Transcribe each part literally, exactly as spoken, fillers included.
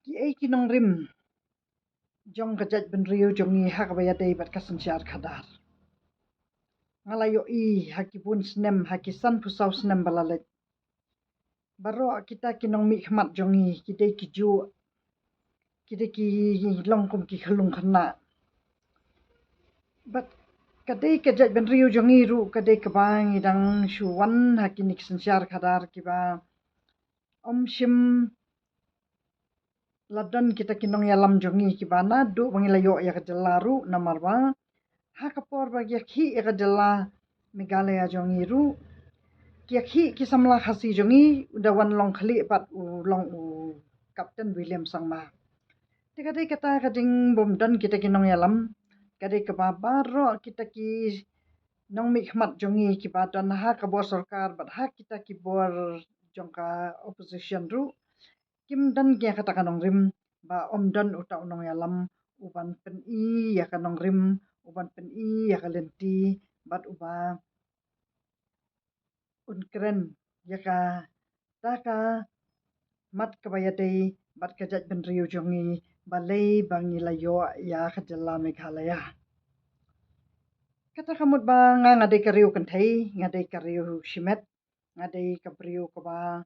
Ki ei ki nongrim jong ka jaitbynriew jong ngi ha kaba ïadei bad ka synshar khadar. Nga la ïohi ha ki bun snem, ha ki sanphew saw snem ba la leit, baroh kita ki nongmihkhmat jong ngi ki dei ki juh, ki dei ki long kum ki khyllung khynnah. Bad ka dei ka jaitbynriew jong ngi ruh ka dei kaba ngi dang shu wan ha kine ki synshar khadar kiba ym shym la don kita ki nongïalam jong ngi kiba naduh ba ngi la ïoh ïa ka jylla ruh, namar ba ha ka por ba ki ïakhih ïa ka jylla Meghalaya jong ngi ruh, ki ïakhih ki samla Khasi jong ngi, u da wan long khlieh bad u long u Captain William Sangma. Te ka dei kata ka jingbymdon kita ki nongïalam, ka dei kaba baroh kita ki nongmihkhmat jong ngi kiba don ha ka bor sorkar bad ha kita ki bor jong ka opposition ruh kim don ïa kata ka nongrim, ba ym don uta u nongïalam uban pyni ïa ka nongrim, uban pyni ïa ka lynti, bad uba un kren ïa kata ka mat kaba ïadei bad ka jaitbynriew jong ngi, balei ba ngi la ïoh ïa ka jylla Meghalaya. Kata ka mut ba nga, nga dei ka riew kynthei, nga dei ka riew shimet, nga dei ka briew kaba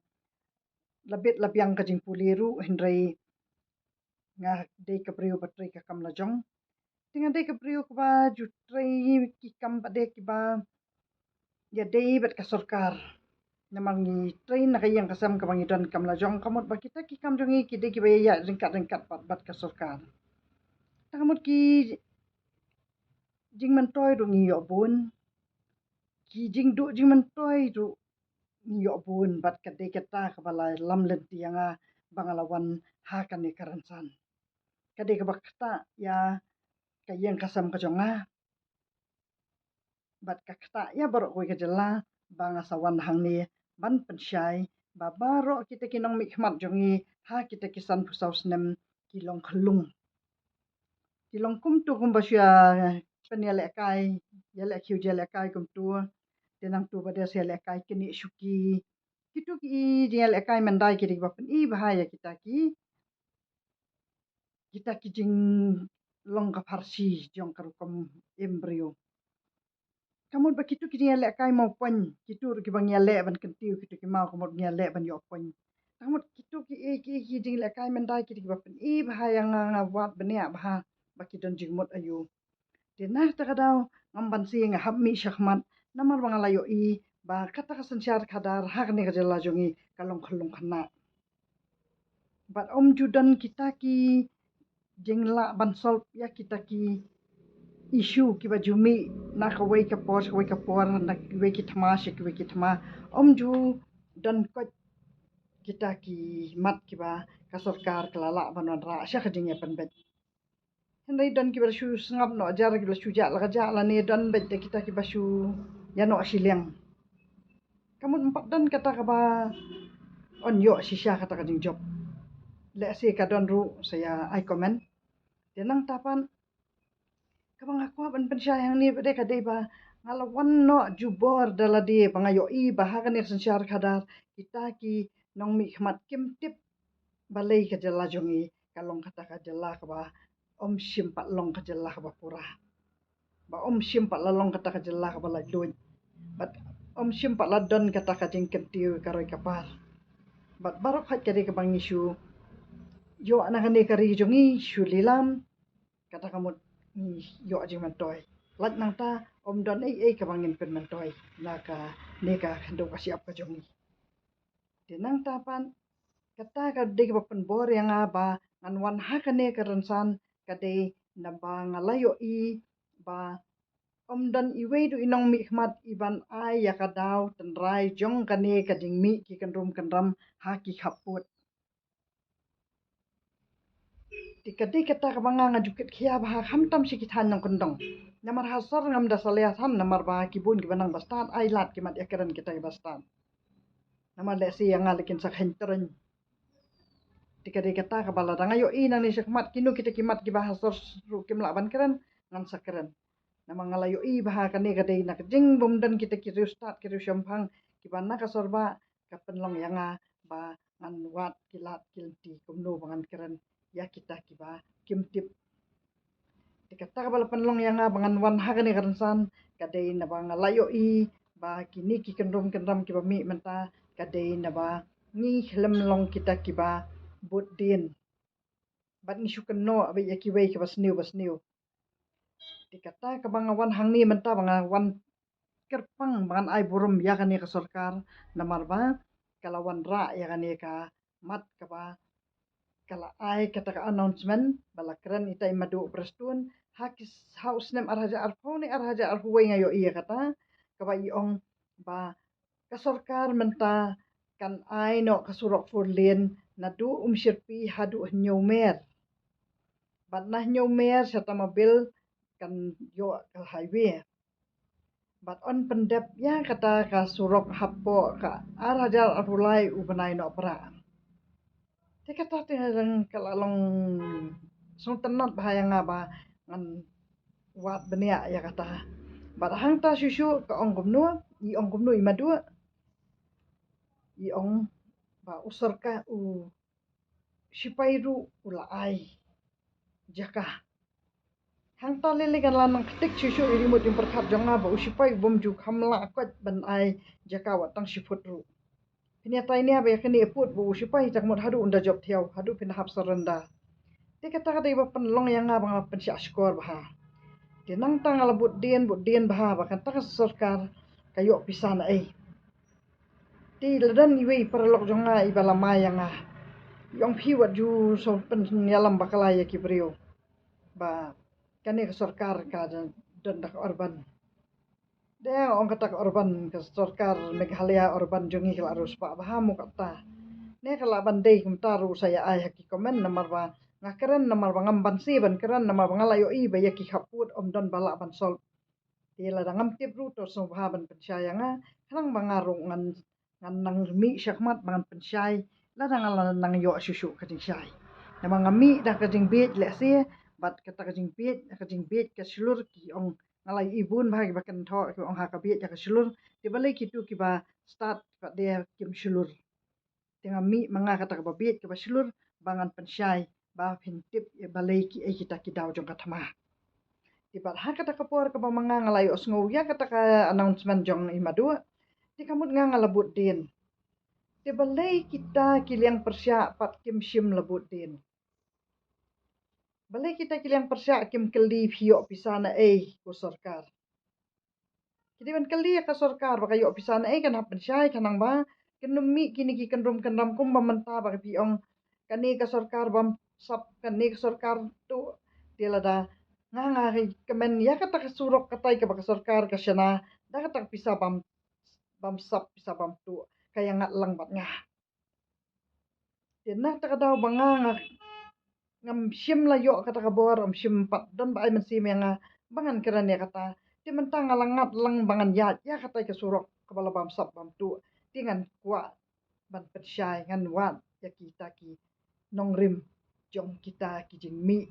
la bit la biang ka jingpule ruh, hynrei nga dei ka briew ba trei ka kam la jong. Te nga dei ka briew kaba ju trei ki kam ba dei kiba ïadei bad ka sorkar. Namar ngi trei na ka ïing ka sem kaba ngi don kam la jong, ka mut ba kita ki kam jong ngi ki dei kiba ïa ryngkat ryngkat bad, bad ka sorkar. Te ka mut ki jingmyntoi ruh ngi ïoh bun, ki jingduh jingmyntoi ruh ngi ïoh bun, bad ka dei kata kaba la lam lynti ïa nga ba nga la wan ha kane ka rynsan. Ka dei kaba ktah ïa ka ïing ka sem ka jong nga, bad ka ktah ïa baroh kawei ka jylla ba nga sa wan hangne ban pynshai ba baroh kita ki nongmihkhmat jong ngi ha kita ki sanphew saw snem ki long khyllung. Ki long kumto kumba shu ïa pynïalehkai, ïalehkhiew ïalehkai kumto. Te nangto ba dei sa ïalehkai kine shuki. Kito ki jingïalehkai mynta ki dei kiba pyni bha ïa kita ki, kita ki jinglong ka pharshi jong ka rukom im briew. Ka mut ba kito ki jingïalehkai mawpoiñ, kito ruh kiba ngi ïaleh ban kyntiew, kito ki maw ka mut ngi ïaleh ban ïoh poiñ. Ka mut kito ki ei ki ei ki jingïalehkai mynta ki dei kiba pyni bha ïa nga, nga wad bniah bha ba ki don jingmut aïu. Te na kata ka daw ngam banse nga hap mih shakhmat, namar ba nga la ïohi ba kata ka synshar khadar ha kane ka jylla jong ngi ka long khyllung khynnah. Bad ym ju don kita ki jinglah ban solve ïa kita ki issue kiba ju mih na kawei ka por sha kawei ka por, na kiwei ki thma sha kiwei ki thma. Ym ju don koit kita ki mat kiba ka sorkar ka la lah ban wanrah sha ka jingïapynbeit. Hynrei don kiba la shu sngap noh jar, kiba la shu jah la ka jah, lane don beit de kita kiba shu ïa noh shiliang. Ka mut ym pat don kata kaba yn ïoh shisha kata ka jingjop. Lehse ka don ruh sa ïa ai comment. Te nangta pat kaba nga kwah ban pynshai hangne pat de ka dei ba nga la wan noh jubor da lade ba nga ïohi ba ha kane ka synshar khadar kita ki nongmihkhmat kim tip balei ka jylla jong ngi ka long kata ka jylla kaba ym shym pat long ka jylla kaba pura. Ba ym shym pat la long kata ka jylla kaba laitluid. Bad ym shym pat la don kata ka jingkyntiew ka roi ka par. Bad baroh khoit ka dei kaba ngi shu ïoh na kane ka ri jong ngi shu lilam, kata ka mut ngi ïoh jingmyntoi. Lait nangta ym don ei ei kaba ngin pynmyntoi na kane ka khyndew ka shyiap ka jong ngi. Te nangta pat kata ka dei kaba pynbor ïa nga ba ngan wan ha kane ka rynsan ka dei naba nga la ïohi ba ym don iwei ruh i nongmihkhmat iban ai ïa ka daw tynrai jong kane ka jingmih ki kynrum kynram ha ki khappud. Te ka dei kata kaba nga nga ju kit khia bha khamtam sha ki thaiñ nongkyndong. Namar ha sor ngam da salia than namar ba ki bun kiba nang ba stad ai lad ki mat ïakren kita kiba stad. Namar lehse ïa nga la kin sa kheiñ tyrñ. Te ka dei kata kaba lada nga ïohi nangne shakhmat kino kita ki mat kiba ha sor ruh kim lah ban kren, ngan sa kren. Namar nga la ïohi ba ha kane ka dei na ka jingbymdon kita ki riewstad ki riewshemphang kiba na ka sor ba ka pynlong ïa nga ba ngan wad ki lad ki lynti kumno ba ngan kren ïa kita kiba kim tip. Te kata kaba la pynlong ïa nga ba ngan wan ha kane ka rynsan ka dei naba nga la ïohi ba kine ki kynrum kynram kiba mih mynta ka dei naba ngi khlem long kita kiba bud dien. Bad ngi shu kynnoh beit ïa kiwei kiba sniew ba sniew. Te kata kaba nga wan hangne mynta ba nga wan kyrpang ba ngan ai burom ïa kane ka sorkar namar ba ka la wanrah ïa kane ka mat kaba ka la ai kata ka announcement ba la kren ita i Maduh Prestone ha ki, ha u snem ar hajar arphew ne ar hajar arphew wei nga ïohi ïa kata kaba i ong ba ka sorkar mynta kan ai noh ka surok four lane naduh Umshyrpi haduh Hynñiewmer. Bad na Hynñiewmer sha Tamabil kan ïoh ka highway. Bad yn pyndep ïa kata ka surok hapoh ka ar hajar arphew lai u bnai Nohprah. Te kata te dang ka la long sngewtynnat bha ïa nga ba ngan wad bniah ïa kata. Bad hangta shuh shuh ka ong kumno, i ong kumno i Maduh. I ong ba u sorkar u shipai ruh u la ai jaka. Hangta lei lei kan la nang ktik shuh shuh i rimut i pyrkhat jong nga ba u shipai u bym ju kham lah koit ban ai jaka wat tang shi phut ruh. Phin ïa tai nia ba ïa kane put ba u shipai jaka mut haduh unda jop thiaw haduh phin hap surrender. Te kata ka dei ba pynlong ïa nga ba nga pynshah shkor bha. Te nangta nga la bud dien bud dien bha ba kata ka sorkar ka ïoh pisa na ei. Te la don iwei i paralok jong nga iba la mai ïa nga. I ong phi wat ju sngewpynïalam bakla ïa ki briew. Ba kane ka sorkar ka don, don da ka urban. Dang ong kata ka urban ka sorkar Meghalaya urban jong ngi ka la riewspah bha mo kata. Ne ka lah ban dei kumta ruh sa ïa ai ha ki comment namar ba nga kren namar ba ngam banse ban kren namar ba nga la ïohi ba ïa ki khappud ym don ba lah ban solve. Te lada ngam tip ruh to sngewbha ban pynshai ïa nga khnang ba nga ruh ngan ngan nang mih shakhmat ba ngan pynshai lada nga la nang ïoh shuh shuh ka jingshai. Namar nga mih da ka jingbieit lehse bad kata ka jingbieit, ka jingbieit ka shlur ki ong nga la ïohi bun bha kiba kynthoh kiba ong ha ka bieit ha ka shlur. Te balei kitu kiba stad pat de kim shlur. Te nga mih ma nga kata kaba bieit kaba shlur ba ngan pynshai ba phin tip ïa balei kiei kita ki daw jong ka thma. Te bad ha kata ka por kaba ma nga nga la ïohsngew ïa kata ka announcement jong i Maduh. Te ka mut nga nga la bud dien. Te balei kita ki liang pyrshah pat kim shym la bud dien. Balei kita ki liang pyrshah kim kylli phi ïoh pisa na ei ko sorkar. Ki dei ban kylli ïa ka sorkar ba ka ïoh pisa na ei kan hap pynshai khnang ba kin ym mih kine ki kynrum kynram kumba mynta ba ki ong kane ka sorkar bamsap kane ka sorkar tuh. Te lada nga nga kmen ïa kata ka surok katai kaba ka sorkar ka shna da kata ka pisa bam bamsap pisa bamtuh ka ïa ngat lang bad nga. Te na kata ka daw ba nga nga ngam shym la ïoh kata ka bor, ym shym pat don ba ai mynsiem ïa nga ba ngan kren ïa kata. Te mynta nga la ngat lang ba ngan ïaid ïa kata ka surok kaba la bamsap bamtuh. Te ngan kwah ban pynshai ngan wad ïa kita ki nongrim jong kita ki jingmih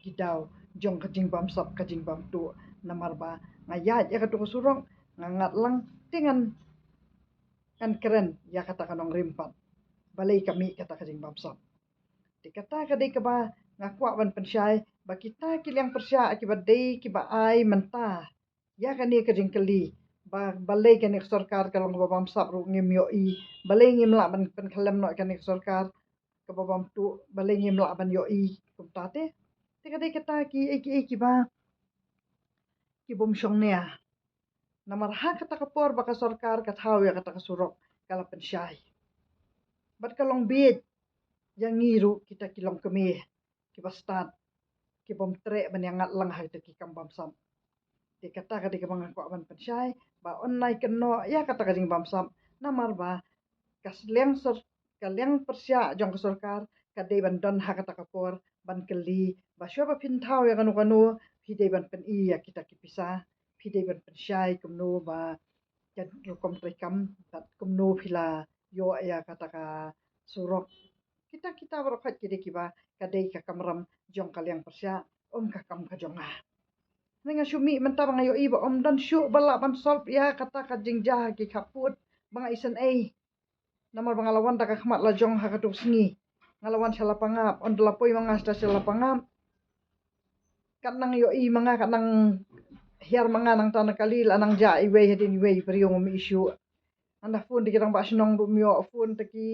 ki daw jong ka jingbamsap ka jingbamtuh. Namar ba nga ïaid ïa katu ka surok nga ngat lang te ngan ngan kren ïa kata ka nongrim pat. Balei ka mih kata ka jingbamsap. Te kata ka dei kaba nga kwah ban pynshai ba kita ki liang pyrshah kiba dei kiba ai mynta ïa kane ka jingkylli ba balei kane ka sorkar ka long kaba bamsap ruh ngim ïohi. Balei ngim lah ban pynkhlem noh kane ka sorkar kaba bamtuh balei ngim lah ban ïohi kumta te. Te ka dei kata ki ei ki ei kiba ki bym shong nia. Namar ha kata ka por ba ka sorkar ka thaw ïa kata ka surok ka la pynshai. Bad ka long bieit ïa ngi ruh kita ki longkmie kiba stad ki bym treh ban ïa ngat lang ha kita ki kam bamsap. Te kata ka dei kaba nga kwah ban pynshai ba yn nai kynnoh ïa kata ka jingbamsap namar ba ka liang sor ka liang pyrshah jong ka sorkar ka dei ban don ha kata ka por ban kylli ba shuwa ba phin thaw ïa kano kano phi dei ban pyni ïa kita ki pisa phi dei ban pynshai kumno ba ka rukom treikam bad kumno phi la ïoh ïa kata ka surok. Kita kita baroh khoit ki dei kiba ka dei ka kamram jong ka liang pyrshah ym ka kam ka jong nga. Nga shu mih mynta ba nga ïohi ba ym don shuh ba lah ban solve ïa kata ka jingjia ki khappud ba nga isynei. Namar ba nga la wan da ka khmat la jong ha ka tu sngi. Nga la wan sha Lapangap, ynda la poi ma nga sha Lapangap. Kat nang ïohi ma nga, kat nang hiar ma nga nangta na kali la nang jah iwei hadien iwei, briew ngam ïohi shuh. Ynda phone da ki rangbah shnong ruh ym ïoh, phone da ki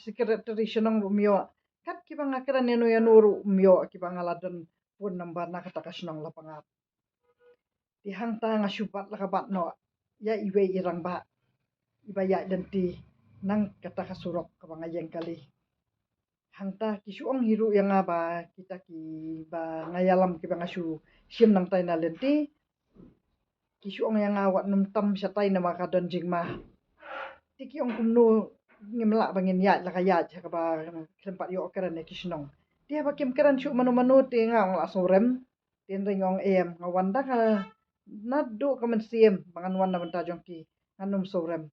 secretary shnong ruh ym ïoh. Kat kiba nga kren ïano ïano ruh ym ïoh, kiba nga la don phone number na kata ka shnong Lapangap. Te hangta nga shu bat la ka bat noh ïa iwei i rangbah iba ïaid lynti na kata ka surok kaba nga ïeng kali. Hangta ki shu ong hi ruh ïa nga ba kita kiba nga ïalam, kiba nga shu shim nangtai na lynti, ki shu ong ïa nga wat nym tam shatai namar ka don jingma. Te ki ong kumno ngim lah ba ngin ïaid la ka ïaid ha kaba khlem pat ïoh kren ïa ki shnong. Te haba kim kren shuh mano mano te nga ong lah sngewrem. Te nga ong em, nga wan da ka naduh ka mynsiem ba ngan wan na bynta jong ki, ngan ym sngewrem.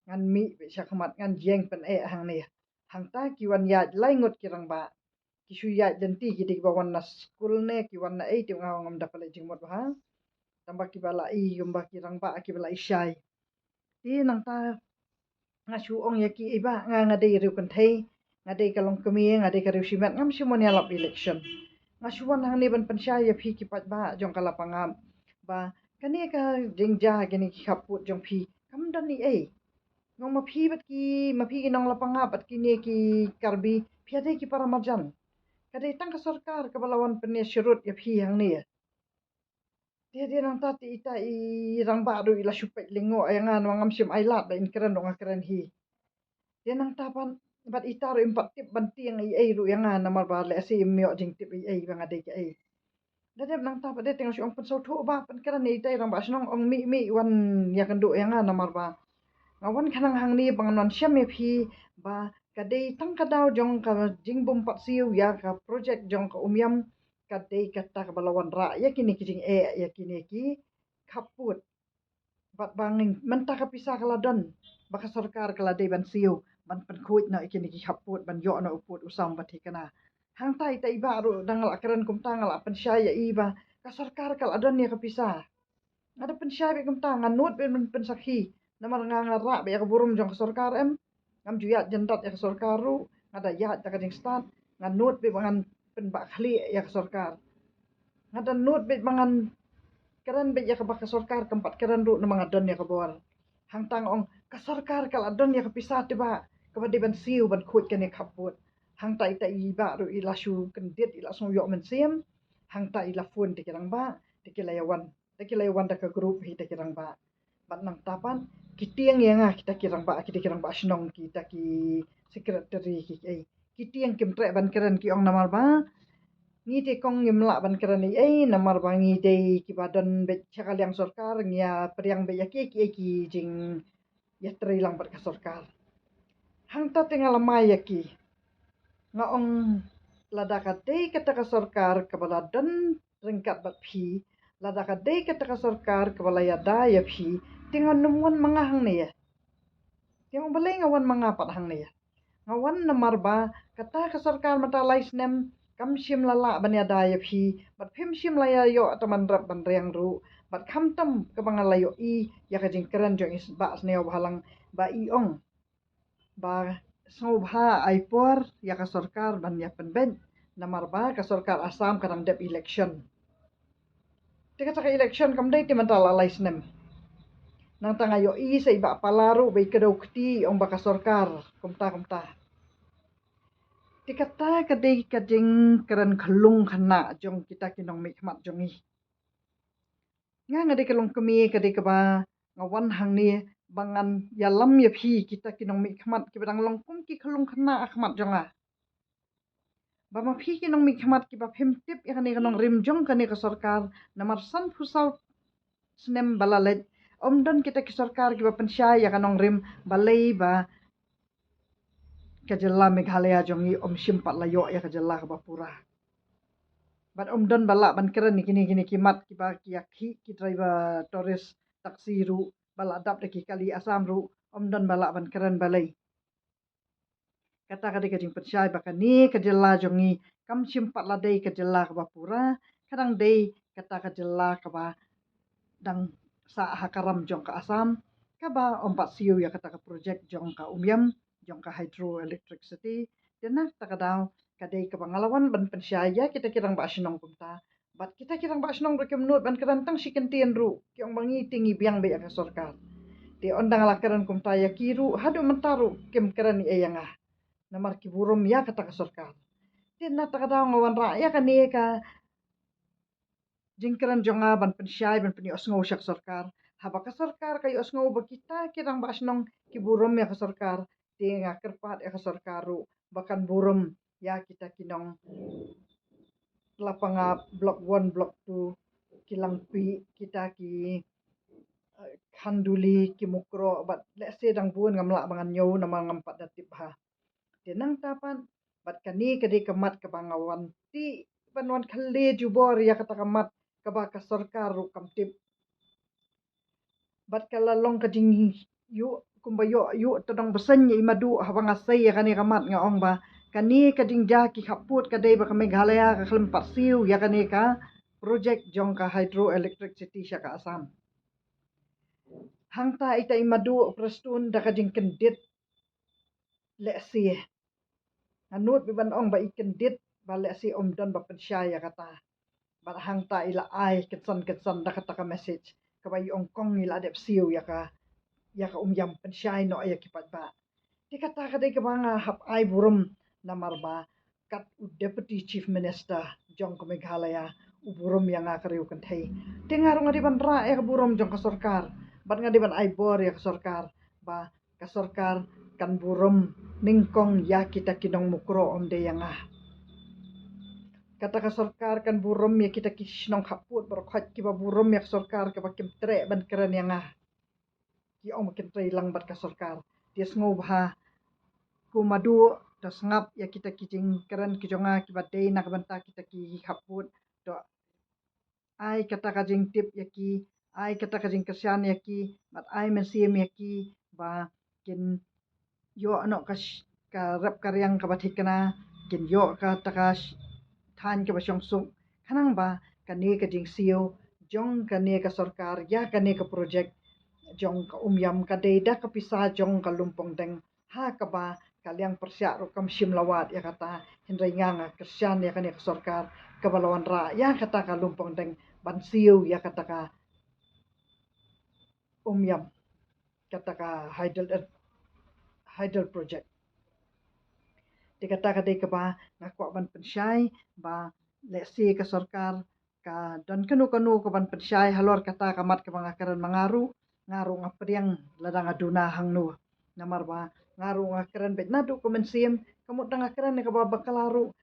Ngan mih beit sha khmat, ngan ïeng pyneh hangne. Hangta ki wan ïaid lai ngut ki rangbah. Ki shu ïaid lynti, ki dei kiba wan na skul ne ki wan na ei te nga ong ngam da pynleit jingmut bha. Tangba kiba la i, kumba ki rangbah kiba la i shai. Te nangta nga shu ong ïa ki, ei bah, nga, nga dei riew kynthei, nga dei ka longkmie, nga dei ka riew shimet, ngam shym mon ïalap election. Nga shu wan hangne ban pynshai ïa phi ki paidbah jong ka Lapangap ba kane ka jingjia, kine ki khappud jong phi kam don ei ei. Nga ong ma phi bad ki, ma phi ki nong Lapangap bad kine ki Karbi, phi ïa dei ki para marjan. Ka dei tang ka sorkar kaba la wan pynïasyrut ïa phi hangne. Te hadien nangta te ita i rangbah ruh i la shu peit lyngngoh ïa nga, namar ngam shym ailad ba in kren ruh nga kren hi. Te nangta pat bad ita ruh im pat tip ban tieng ei ei ruh ïa nga, namar ba lehse im ïoh jingtip ei ei ba nga dei kaei. Da dep nangta pat de te nga shu ong pynsngewthuh bah, pynkren ïa ita i rangbah shnong, ong mih mih wan ïakynduh ïa nga, namar ba nga wan khnang hangne ba ngan wan shem ïa phi ba ka dei tang ka daw jong ka jingbym pat siew ïa ka project jong ka Umiam, ka dei kata kaba la wanrah ïa kine ki jingeh ïa kine ki khappud. Bad ba ngin, mynta ka pisa ka la don, ba ka sorkar ka la dei ban siew ban pynkhuid noh ïa kine ki khappud, ban ïoh noh u pud u sam ba thikna. Hangta ita i bah ruh dang la kren kumta, nga la pynshai ïa i ba ka sorkar ka la don ïa ka pisa. Nga da pynshai beit kumta, nga nud beit ban pynsakhi. Namar nga, nga rah beit ïa ka burom jong ka sorkar em. Ngam ju ïaid jyndat ïa ka sorkar ruh, nga da ïaid da ka jingstad, nga nud beit ba ngan pynbah khlieh ïa ka sorkar. Nga da nud beit ba ngan kren beit ïa kaba ka sorkar kam pat kren ruh namar nga don ïa ka bor. Hangta nga ong ka sorkar ka la don ïa ka pisa te bah, kaba dei ban siew ban khuid kane khappud. Hangta ita i bah ruh i la shu kyndit, i la sngew ïoh mynsiem. Hangta i la phone te ki rangbah, te ki la ïa wan. Da ki la ïa wan da ka group hi da ki rangbah. Bad nangta pat ki tieng ïa nga kita ki rangbah, kita ki rangbah shnong, kita ki secretary ki, ki ei. Ki tieng, kim treh ban kren, ki ong namar ba ngi te kong ngim lah ban kren ei ei, namar ba ngi dei kiba don beit sha ka liang sorkar, ngi ïa pdiang beit ïa ki, ki, ki jing ïatrei lang bad ka sorkar. Hangta te nga la mai ïa ki. Nga ong lada ka dei kata ka sorkar kaba la don ryngkat bad phi, lada ka dei kata ka sorkar kaba la ïada ïa phi, te ngan ym wan ma nga hangne. Te nga ong balei nga wan ma nga pat hangne. Nga wan namar ba kata ka sorkar mynta lai snem kam shym la lah ban ïada ïa phi, bad phim shym la ïa ïoh tang ban rep ban riang ruh, bad khamtam kaba nga la ïohi ïa ka jingkren jong i bah Sniawbhalang ba i ong ba sngewbha ai por ïa ka sorkar ban ïa pynbeit, namar ba ka sorkar Assam ka dang dep election. Te kata ka election kam dei te mynta la lai snem. Nangta nga ïohi sa i bah Pala ruh ba i kdew kti, ong ba ka sorkar kumta kumta. Te kata ka dei ka jingkren khlung khynnah jong kita ki nongmihkhmat jong ngi. Nga, nga dei ka longkmie, ka dei kaba nga wan hangne ba ngan ïalam ïa phi kita ki nongmihkhmat kiba dang long kum ki khlung khynnah ha khmat jong nga. Ba ma phi ki nongmihkhmat kiba phim tip ïa kane ka nongrim jong kane ka sorkar, namar sanphew saw snem ba la leit ym don kita ki sorkar kiba pynshai ïa ka nongrim, balei ba ka jylla Meghalaya jong ngi ym shym pat la ïoh ïa ka jylla kaba pura. Bad ym don ba lah ban kren ïa kine, kine ki mat kiba ki ïa khih ki driver tourist taxi ruh, ba la dap da ki kali Assam ruh, ym don ba lah ban kren balei. Kata ka dei ka jingpynshai ba kane ka jylla jong ngi kam shym pat la dei ka jylla kaba pura, ka dang dei kata ka jylla kaba dang sah ha ka ram jong ka Assam, kaba ym pat siew ïa kata ka project jong ka Umiam, jong ka hydroelectricity. Te na kata ka daw ka dei kaba nga la wan ban pynshai ïa kita ki rangbah shnong kumta. Bad kita ki rangbah shnong ruh kim nud ban kren, tang shi kyntien ruh ki ong ba ngi te ngi biang beit ïa ka sorkar. Te ynda nga la kren kumta ïa ki ruh, haduh mynta ruh kim kren ei ei ïa nga. Namar ki burom ïa kata ka sorkar. Te na kata ka daw nga wanrah ïa kane ka jingkren jong nga ban pynshai, ban pynïohsngew sha ka sorkar. Haba ka sorkar ka ïohsngew ba kita ki rangbah shnong ki burom ïa ka sorkar, te nga kyrpad ïa ka sorkar ruh ba kan burom ïa kita ki nong Lapangap Block One, Block Two, ki Langpih, kita ki, eh, Khanduli, ki Mukroh, bad lehse dang bun, ngam lah ba ngan ñiew namar ngam pat da tip bha. Te nangta pat, bad kane ka dei ka mat kaba nga wan tih ban wan khyllem jubor ïa kata ka mat kaba ka sorkar ruh kam tip. Bad ka la long ka jingïoh kumba ïoh ïoh tadong bseiñ ïa i Madu haba nga sei ïa kane ka mat, nga ong ba kane ka jingjia ki khappud ka dei ba ka Meghalaya ka khlem pat siew ïa kane ka project jong ka hydroelectricity sha ka Assam. Hangta ita i Madu Prestone da ka jingkyndit lehse. Nga nud beit ban ong ba i kyndit ba lehse ym don ba pynshai ïa kata. Bad hangta i la ai kynsan kynsan da kata ka message kaba i ong kong i la dep siew ïa ka, ïa ka Umiam, pynshai noh ïa ki paidbah. Te kata ka dei kaba nga hap ai burom namar ba kat u Deputy Chief Minister jong ka Meghalaya u burom ïa nga ka riew kynthei. Te nga ruh nga dei ban rah ïa ka burom jong ka sorkar bad nga dei ban ai bor ïa ka sorkar ba ka sorkar kan burom nyngkong ïa kita ki nong Mukroh, ym dei ïa nga. Kata ka sorkar kan burom ïa kita ki shnong khappud baroh khoit kiba burom ïa ka sorkar kaba kim treh ban kren ïa nga. Ki ong ba kin trei lang bad ka sorkar. Te sngew bha ko Madu, to sngap ïa kita ki jingkren ki jong nga kiba dei na ka bynta kita ki khappud. To ai kata ka jingtip ïa ki, ai kata ka jingkyrshan ïa ki, bad ai mynsiem ïa ki ba kin ïoh noh ka sh-, ka rep ka riang kaba thikna, kin ïoh kata ka sh-, thaiñ kaba shongsuk. Khnang ba kane ka jingsiew jong kane ka sorkar ïa kane ka project jong ka Umiam ka dei da ka pisa jong ka Lumpongdeng, ha kaba ka liang pyrshah ruh kam shym la wad ïa kata, hynrei nga nga kyrshan ïa kane ka sorkar kaba la wanrah ïa kata ka Lumpongdeng ban siew ïa kata ka Umiam, kata ka hydel, hydel project. Te kata ka dei kaba nga kwah ban pynshai ba lehse ka sorkar ka don kano kano ka ban pynshai halor kata ka mat kaba nga kren ma nga ruh, nga ruh nga pdiang lada nga duna hangno. Namar ba nga ruh nga kren beit naduh ka mynsiem, ka mut da nga kren ïa kaba bakla ruh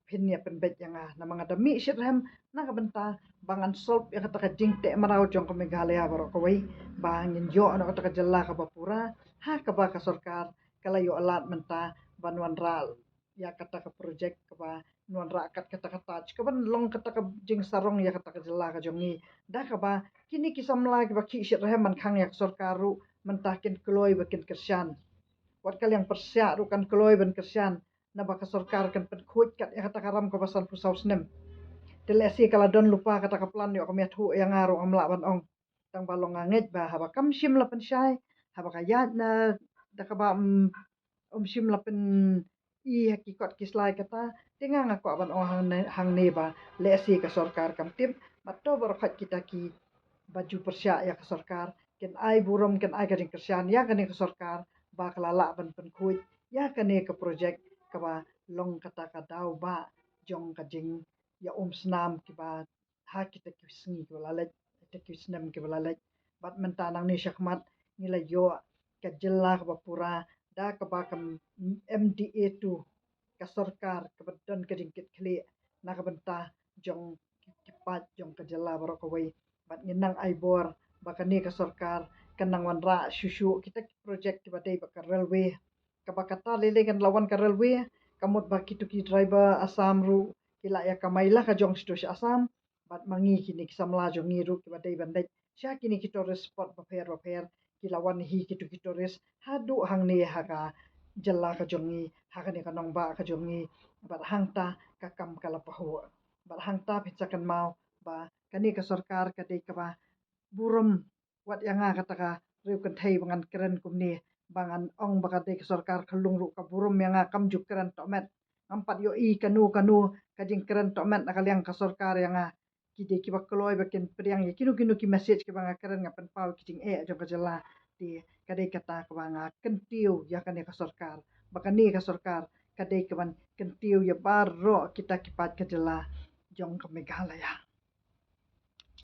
phin ïa pynbeit ïa nga. Namar nga da mih shitrhem na ka bynta ba ngan solve ïa kata ka jingteh mraw jong ka Meghalaya baroh kawei, ba ngin ïoh noh kata ka jylla kaba pura ha kaba ka sorkar ka la ïoh lad mynta ban wanrah ïa kata ka project kaba wanrah kat kata ka touch kaba long kata ka jingsarong ïa kata ka jylla ka jong ngi. Da kaba kine ki samla kiba khih shitrhem ban khang ïa ka sorkar ruh mynta kin kloi ba kin kyrshan. Wat ka liang pyrshah ruh kan kloi ban kyrshan, naba ka sorkar kan pynkhuid kat ïa kata ka ram kaba sanphew saw snem. Te lehse ka la don lypa kata ka plan, ïoh ka miat hu ïa nga ruh ngam lah ban ong. Tang ba long nga ngeit ba haba kam shym la pynshai, haba ka ïaid na da kaba, mm, ym shym la pyn i ha ki kot ki slai kata, te nga nga kwah ban ong hangne, hangne ba lehse ka sorkar kam tip, bad to baroh khoit kita kiba ju pyrshah ïa ka sorkar kin ai burom, kin ai ka jingkyrshan ïa kane ka sorkar ba ka la lah ban pynkhuid ïa kane ka project kaba long kata ka daw ba jong ka jingïaumsnam kiba ha kita ki sngi kiba la leit, kita ki snem kiba la leit. Bad mynta nangne shakhmat ngi la ïoh ka jylla kaba pura da kaba ka M D A two, ka sorkar kaba don ka jingkitkhlieh na ka bynta jong ki, ki paid jong ka jylla baroh kawei. Bad ngin nang ai bor ba kane ka sorkar kan nang wanrah shuh shuh kita ki project kiba dei bad ka railway. Kaba kata lei lei kan la wan ka railway, ka mut ba kito ki driver Assam ruh ki lah ïa kamai la ka jong shito sha Assam. Bad ma ngi kine ki samla jong ngi ruh kiba dei ban leit sha kine ki tourist spot bapher bapher, ki la wan hi kito ki tourist haduh hangne ha ka jylla ka jong ngi, ha kane ka nongbah ka jong ngi. Bad hangta ka kam ka la pahuh. Bad hangta phin sa kynmaw ba kane ka sorkar ka dei kaba burom wat ïa nga kata ka riew kynthei ba ngan kren kumne, ba ngan ong ba ka dei ka sorkar ka lung ruh ka burom ïa nga, kam ju kren tohmet. Ngam pat ïohi kano kano ka jingkren tohmet na ka liang ka sorkar ïa nga. Ki dei kiba kloi ba kin pdiang ïa kino kino ki message kiba nga kren, nga pynpaw ki jingeh jong ka jylla. Te ka dei kata kaba nga kyntiew ïa kane ka sorkar, ba kane ka sorkar ka dei kaban kyntiew ïa baroh kita ki paid ka jylla jong ka Meghalaya.